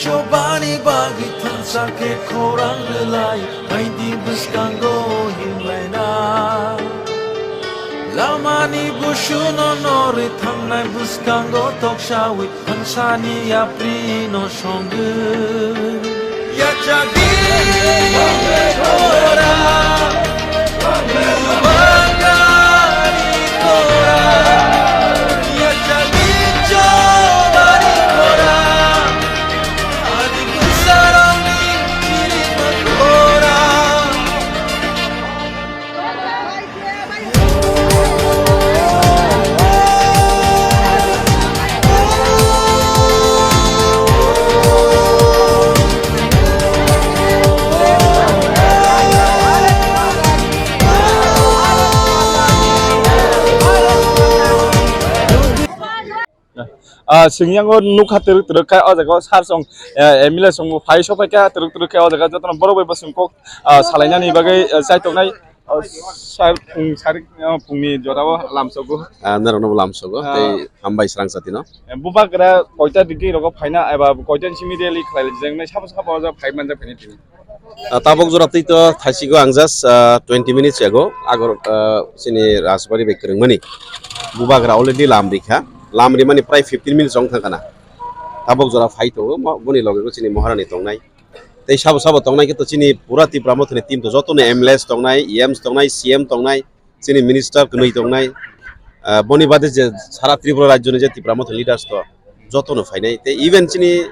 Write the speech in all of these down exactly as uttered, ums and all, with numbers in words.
Chobani bagwi thansa khe khorang rwlai, baidi bwskango himlaina. Lamani busuno norwi thangnai bwskango toksawi thansani yaprino songwi. Yachagwi khora, bagari khora, yachagwi chobani khora. Ah, singyango nukha twrwk twrwk khe o jaga o sir song, eh, M L A song bo phai sopai kha twrwk twrwk khe o jaga jotono borok bai bwswng kok, ah, salainani bagwi, eh, chai tongnai, oh, sir phung sari, oh, phungni jorao lamsogo. Ah, norokno bo lamsogo, ah, tei hambai srang satino. Eh, bubagra koita digi rogo phaina eba koita simi rally khlai jeng nai sabo sabo o jaga phai manja phani tini. Ah, tabuk jora twi to thaisigo ang just, ah, twenty minutes ago Agor, ah, chini Rajbari bai kwrwngmani. Bubagra already lam rikha. Lam rimani prai fifteen minutes wng thangkhana. Tabuk jora phai tongo, mo-, boni loge bo chini Maharani tongnai. Tei sabo sabo tongnai khe to chini pura Tipra Mothani team to jotono M L As tongnai, E Ms tongnai, C M tongnai. Chini minister kwnwi tongnai, ah, boni bade je sara Tripura rajyoni je Tipra Motha leaders to jotono phainai, tei even chini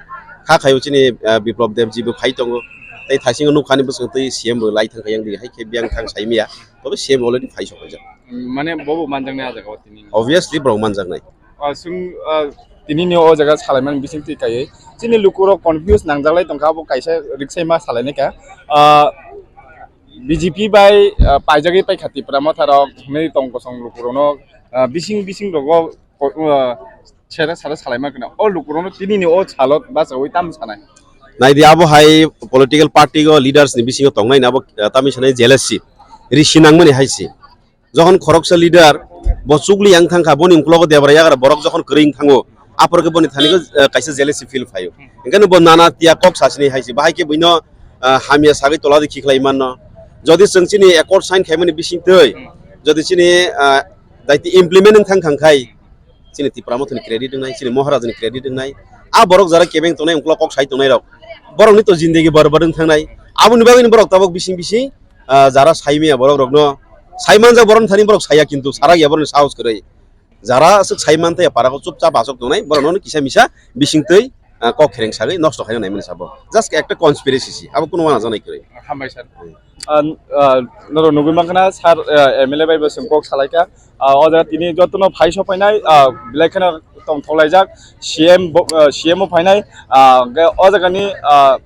kha khaio chini, ah, Biplab Deb ji bo phai tongo, tei thaisingo nukha ni bwswng twi C M bo lai thangkha yang di, hai khe biyang thang sai miya, tobe C M already phai sok paijak. Mane bobo manjaknai a jaga o tini? Obviously borok manjaknai. Ah, chwng, ah, tini ni o jaga salaimani bising twi kaiwi chini lukurok confuse nangjaklai tongkha, abo kaisa riksaima salainai kha. Ah, B J P bai, ah, paijagwi paikha Tipra Motha rok hinwi tong kosong lukurokno, ah, bising bising rogo ko-, ah, sere sere salaima kheno. O lukurokno tini ni o salo bachawi tamo sanai? Naidi abo hai political party o leaders ni bisingo tongnai na abo, ah, tamni sanai jealousy. Risi nangmani hai si. Jokhon khoroksa leader bo chukli yang thangkha, boni uklogo debra yagra borok jokhon kwrwi wng thango, aphuru khe boni thani, eh, kaisa jealousy feel phaio. Enkheno bo nana tiya kok sasini hai se, bahai khe buino, ah, hamya sagwi tola di khiklai manno. Jodi chwng chini accord sign khaimani bising twi, jodi chini, ah, daiti implement wng thang thang khai, chini Tipra Mothani credit wngnai, chini Maharajani credit wngnai. A borok jara kebeng tongnai, uklok kok sai tongnai rok, borokni to jindegi barbat wng thangnai. Aboni bagwino borok tabuk bising bising, ah, jara sai maya borok rokno sai manjak borokni thani borok saya, kintu sarak ya borokni sahos kwrwi. Jara aswk sai man thaya parao chupchap aswk tongnai, borokno kisa misa bising twi, ah, kok khereng sagwi nosto khaina naimani sabo. Just ekta conspiracy si, abo kuno wana janai kwrwi. Hambai sir. Hmm. Ah, ah, norok nugwi mankha na sir, ah, M L A bai bo chwng kok salaikha. Ah, o jaga tini jotono phai sophainai, ah, belai kheno tongthok laijak. C M bo, ah, C M o phainai, ah, hwnkhe o jagani, ah,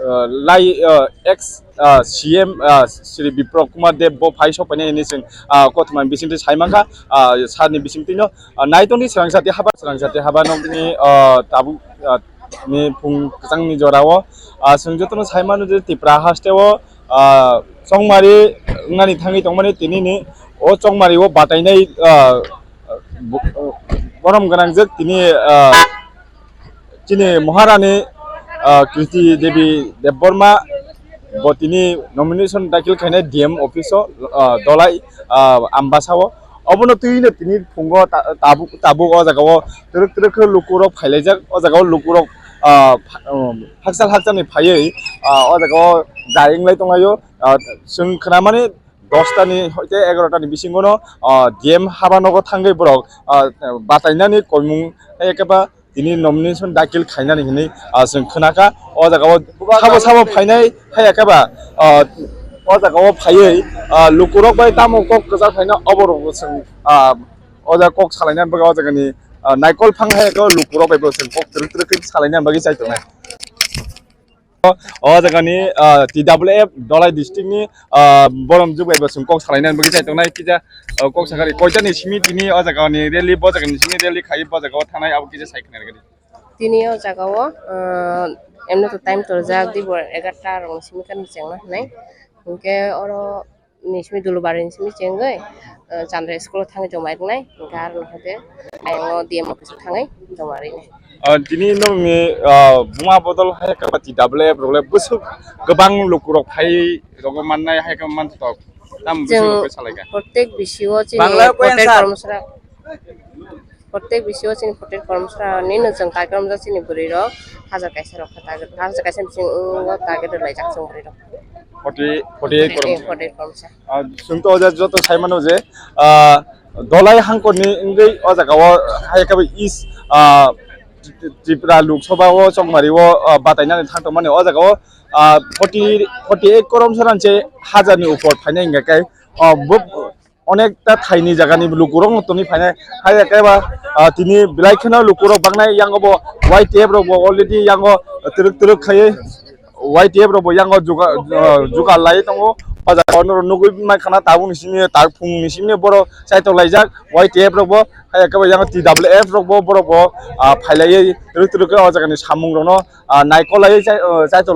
ah, lai, ah, ex, ah, C M, ah, Shri Biplab Kumar Deb bo phai sophainai hinwi chwng, ah, kothoma bisingtwi sai mankha, ah, sir ni bisingtwino, ah, naitongni swrang jati haba, swrang jati haba nokni, ah, tabuk, ah, ni phung kwchangni jorao, ah, chwng jotono sai mano je Tipra hasteo, ah, chongmari wngnani thangwi tongmani tini ni o chongmari o batainai, ah, bo-, borom gwnangjak tini, ah, chini Maharani, ah, Kriti Devi Debbarma bo tini nomination dakil khainai D M office o, ah, Dolai, ah, Ambasa o. Obono twino tini phungo ta-, tabuk, tabuk o jaga o twrwk twrwk khe lukurok phailaijak. O jaga o lukurok, ah, pha-, um, hakchal hakchal ni phaiwi, ah, o jaga o dai wnglai tonglaio. Ah, chwng khnamani dosta ni hoite egaroh ta ni bisingo no, ah, D M haba nogo thangwi borok, ah, batainani koimung hai khe ba tini nomination dakil khainani hinwi, ah, chwng khnakha. O jaga o sabo sabo phainai hai khe ba, ah, o jaga o phaiwi, ah, lukurok bai tamo kok kwchak phaina oborok bo chwng, ah, o jaga kok salaina bagwi o jaga ni, ah, naikol phang hai khe lukurok bai bo chwng kok twrwk twrwk khe salaina bagwi chai tongnai. O jaga ni, ah, T W F Dolai district ni, ah, borom jwk bai bo chwng kok salaina bagwi chai tongnai kisa, ah, kok sakari koita ni simi tini o jaga ni rally bo jaga ni simi rally khai bo jaga o thanai abo kisa sai khna rwgwi. Tini o jaga o, ah, emno to time torjak di bo egarta rok ni simi kan chengma hinai hinkhe oro ni simi dulubari ni simi chengwi, ah, Chandra school o thangwi tongma rwnai hinkhe aro no hote ayang o D M office o thangwi tongma rwnai. Ah, tini nokni, ah, buma bodol hai kaba T W F rok le bwswk kwbang lukurok phai rogo mannai hai khe manthotok. Tam bwswk Chwng rok khe salaikha. Prottek bisio chini Bangla ko voter answer. Kormsra. Prottek bisio chini voter kormsra ni no chwng kaikrom jak chini bwrwi rok hajar kaisa rok kha target. Hajar kaisa bising o target rw laijak chwng bwrwi rok. Forty, forty-eight kormsra. Voter kormsra. Ah, chwng to o jaga joto sai mano je, ah, Dolai hangkorni wngwi o jaga o hai khe bai is, ah, Tripura Lok Sabha o chongmari o, ah, batainani thang tongmani o jaga o, ah, forty, forty-eight kormsra se hajar ni upor phainai hingkha khe, ah, bo onekta thaini jagani lukurok no tongwi phainai hai khe ba, ah, tini belai kheno lukurok bangnai yango bo Y T F rok bo already yango twrwk twrwk khaiwi Y T F rok bo yango juga, ah, juga lai tongo. O jaga o norok nugwi mankha na tabuk ni simi, tabuk phung ni simi borok chaitok laijak Y T F rok bo. Hai khe bo yango T W F rok bo borok bo, ah, phailaiwi twrwk twrwk khe o jaga ni samung rok no, ah, naikol laiwi chai, ah, chaitok